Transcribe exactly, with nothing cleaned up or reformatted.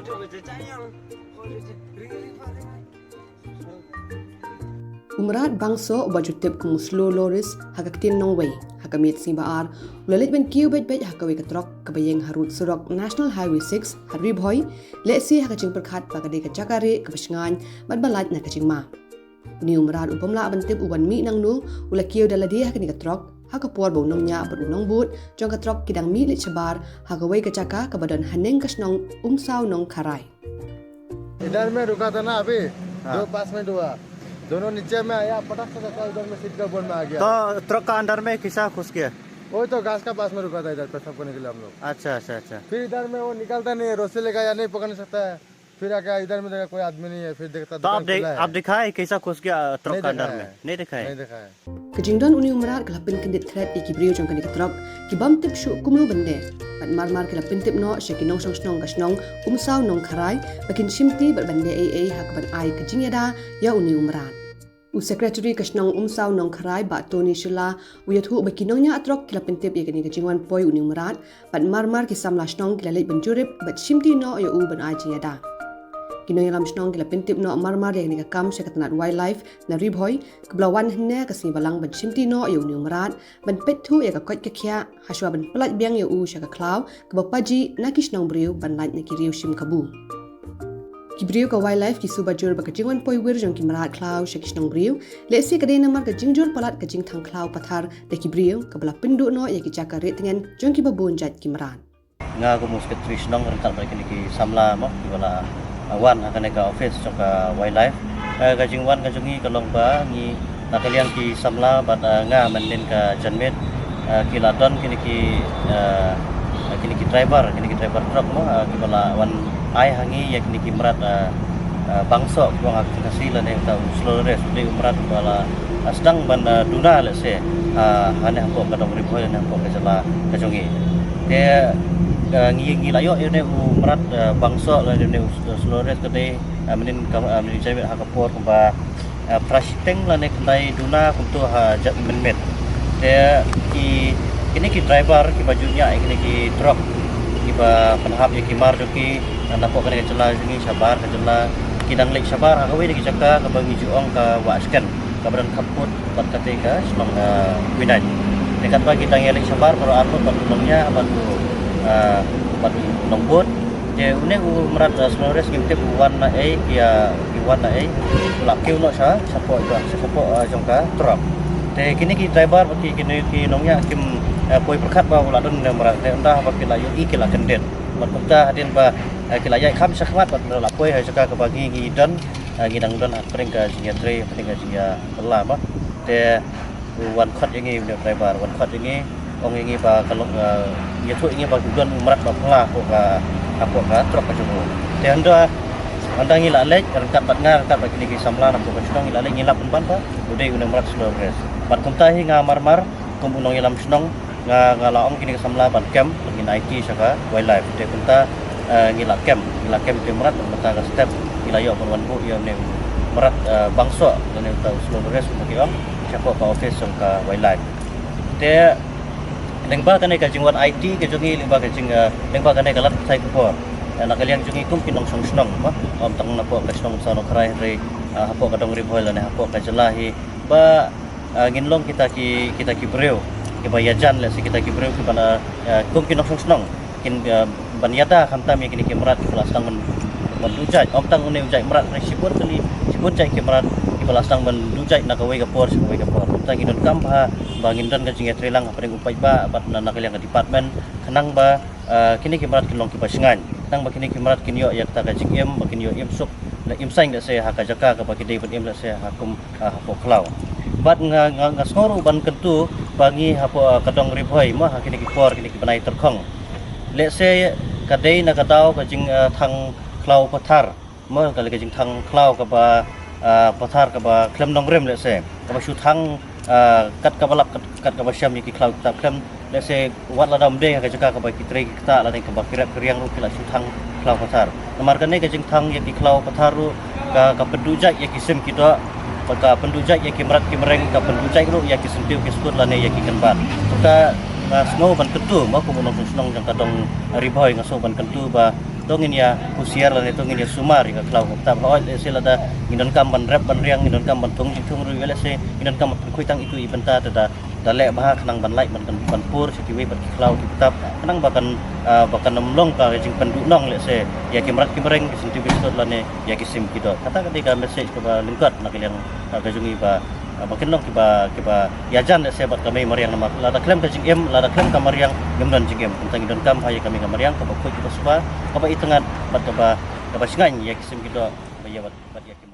U mrad bangsoh uba ju tip kum u slow loris ha ka ktien nongwei, ha ka miet sngi ba ar u la leit ban kiew beit beit ha kawei ka trok kaba ïeng ha rud surok National Highway six ha Ri Bhoi, lehse ha ka jingpyrkhat ba ka dei ka jaka rieh kaba shngaiñ bad ba lait na ka jingma. Une u mrad u bym lah ban tip u wan mih nangno, u la kiew da lade ha kane ka trok ha ka por ba u nongñiah bad u nongbud jong ka trok ki dang mih leit shabar ha kawei ka jaka kaba don haneng ka shnong Umsaw Nongkharai. इधर में रुका था ना अभी, हाँ। जो पास में हुआ, दोनों नीचे में आया, पटक से धक्का, इधर में सीट का ऊपर में आ गया। तो ट्रक का अंदर में कैसा घुस गया? वही तो घास का पास में रुका था इधर पेशाब करने के लिए हम लोग। अच्छा, अच्छा, अच्छा। फिर इधर में वो निकलता नहीं है, रस्सी लेकर या नहीं पकड़ सकता है। फिर आके इधर में देखा कोई आदमी नहीं है, फिर देखता तो आप दुकान देख, खुला है। आप दिखाए कैसा घुस गया ट्रक नहीं का अंदर देखा में? है। नहीं दिखाए। नहीं देखा है। Ka jingdon une u mrad ka la pynkyndit thret ïa ki briew jong kane ka trok, ki bym tip shuh kumno ban leh. Bad mar mar ki la pyntip noh sha ki nongshong shnong ka shnong Umsaw Nongkharai ba kin shimti bad ban leh ei ei ha kaban ai ka jingïada ïa une u mrad. U Secretary ka shnong Umsaw Nongkharai, Bah Tony Shylla, u ïathuh ba ki nongñiah trok ki la pyntip ïa kane ka jingwan poi une u mrad, bad mar mar ki samla shnong ki la leit ban jurip bad shimti noh ïa u ban ai jingïada. Ki nongïalam shnong ki la pyntip noh mar mar ïa kane ka kam sha ka tnad Wildlife na Ri Bhoi, kaba la wan hynne ka sngi Balang ban shimti noh ïa une u mrad, ban peit thuh ïa ka koit ka khiah, hashwa ban pyllait biang ïa u sha ka khlaw kaba pajih na ki shnong briew ban lait na ki riew shim kabu. Ki briew ka Wildlife ki suba jur ba ka jingwan poi wir jong ki mrad khlaw sha ki shnong briew, lehse ka dei namar ka jingjur palat ka jingthang khlaw pathar da ki briew, kaba la pynduh noh ïa ki jaka rieh tngen jong kiba bun jait ki mrad. Nga kum u Secretary shnong ryngkat bad kine ki samla mo kiba la, ah, wan ha kane ka office jong ka Wildlife. Eh, ka jingwan ka jong ngi ka long ba ngi na ka liang ki samla bad, ah, nga mynnin ka janmiet, ah, ki la don kine ki, ah, kine ki driver, kine ki driver truck mo, ah, kiba la wan ai ha ngi ïa kine ki mrad, ah, ah, bangsoh kiba ong ha ka Khasi lane uta u slow loris, u dei u mrad uba la, ah, sdang ban, ah, duna lehse, ah, hane hapoh ka dong Ri Bhoi lane hapoh ka jylla ka jong ngi. Te, ah, ngi ngi la ïoh ïa une u mrad, ah, bangsoh lane une u slow loris ka dei, ah, mynnin ka, ah, mynnin ka jingmut ha ka por kumba, ah, phra shiteng lane khyndai duna kumto ha jait mynmiet. Te ki kine ki driver kiba ju ñiah ïa kine ki truck kiba pynhap ïa ki mar jong ki, ah, napoh kane ka jylla jong ngi shabar ka jylla, ki dang leit shabar ha kawei na ki jaka kaba ngi ju ong ka Wahshken kaba don khappud bad kata ka shnong, ah, Khuinait. Te katba ki dang ïaleit shabar baroh arngut bad u nongñiah bad u, ah, bad u nongbud. Te une u mrad, ah, slow loris ngim tip u wan na ei, ki, ah, ki wan na ei. U la kiew noh sha shapoh, sha shapoh, ah, jong ka truck. Te kine ki driver bad ki, kine ki nongñiah kim, ah, poi pyrkhat ba u la don une u mrad. Te ynda haba ki la ïohi ki la kyndit. Bad kumta hadien ba, ah, ki la ïaid kham shakhmat bad la poi ha jaka kaba ngi ngi don, ah, ngi dang don ha pdeng ka jingïatrei, ha pdeng ka jingïakylla ba. Te u wan khot ïa ngi une u driver, wan khot ïa ngi, ong ïa ngi ba ka long, eh, ïathuh ïa ngi ba u don u mrad ba phylla hapoh ka, hapoh ka truck ka jong u. Te hynda, hynda ngi la leit ryngkat bad nga, ryngkat bad kine ki samla na hapoh ka shnong ngi la leit ngi lap pynban ba u dei une u mrad slow loris. Bad kumta hi nga mar mar kum u nongïalam shnong nga, nga la ong kine ki samla ban kem, ngin aiti sha ka Wildlife. Te kumta, eh, ngi la kem, ngi la kem te mrad, mynta ka step ngi la ïoh ban wan buh ïa une u mrad, eh, bangsoh lane uta u slow loris kumba ki ong shapoh ka office jong ka Wildlife. Te lyngba kane ka jingwan aiti ka jong ngi, lyngba ka jing, eh, lyngba kane ka lad pathai khubor, eh, na ka liang jong ngi kum ki nongshong shnong ba, ym tang napoh ka shnong Umsaw Nongkharai hynrei, eh, hapoh ka dong Ri Bhoi lane hapoh ka jylla hi ba, eh, ngin long kita ki, kita ki briew kiba ïajan, lehse kita ki briew kiba na, eh, kum ki nongshong shnong kin, eh, ban ïada khamtam ïa kine ki mrad kiba la sdang ban, ban duh jait. Ym tang une u jait mrad hynrei shibun tylli, shibun jait ki mrad kiba la sdang ban duh jait na kawei ka por sha kawei ka por. Kumta ngi donkam bha ba ngin don ka jingïatreilang hapdeng u paidbah bad na, na ka liang ka department khnang ba, eh, kine ki mrad kin long kiba shngaiñ, khnang ba kine ki mrad kin ïoh ïa kata ka jingim ba kin ïoh im suk, im saiñ lehse ha ka jaka kaba ki dei ban im lehse ha kum, ah, hapoh khlaw. Bad nga, nga, nga sngew ruh ban kyntu ba ngi hapoh, ah, ka dong Ri Bhoi mo ha kine ki por, kine ki bnai tyrkhong, lehse ka dei na ka daw ka jing, ah, thang khlaw pathar mo, ka lei ka jingthang khlaw kaba, ah, pathar kaba khlem nongrim lehse, kaba shu thang, ah, kat kaba lap kat, kat kaba shem ïa ki khlaw kitab khlem. Lehse wat lada ym dei ha ka jaka kaba ki trei ki ktah lane kaba ki rep ki riang ruh ki la shu thang khlaw pathar. Namar kane ka jingthang ïa ki khlaw pathar ruh ka, ka pynduh jait ïa ki sim ki doh, bad ka pynduh jait ïa ki mrad ki mreng, ka pynduh jait ruh ïa ki syntiew ki skud lane ïa ki kynbat. Te nga sngew ban kyntu mo kum u nongshong shnong jong ka dong Ri Bhoi, nga sngew ban kyntu ba To ngin ïa husiar lane to ngin ïa sumar ïa ka khlaw ka btap. Hooid, lehse lada ngin donkam ban rep ban riang, ngin donkam ban thung jingthung ruh, lehse ngin donkam ban pynkhuid tang itu i bynta, te da da leh bha khnang ban lait ban ban pur sha kiwei pat ki khlaw ki btap, khnang ba kan, ah, ba kan ym long ka jingpynduhnong lehse ïa ki mrad ki mreng, ki sngewthuh ki sngewthuh lane ïa ki sim ki doh. Kata ka dei ka message kaba lyngkot na ka liang, ah, ka jong ngi ba, ah, ba kin long kiba, kiba ïajan lehse bad ka mei mariang, namar lada khlem ka jingim, lada khlem ka mariang, ngim don jingim. Tang ngi donkam ha ïa ka mei ka mariang kaba khuid kaba suba, kaba itynnad bad kaba, kaba shngaiñ ïa ki sim ki doh, ba ïa bad, bad ïa ki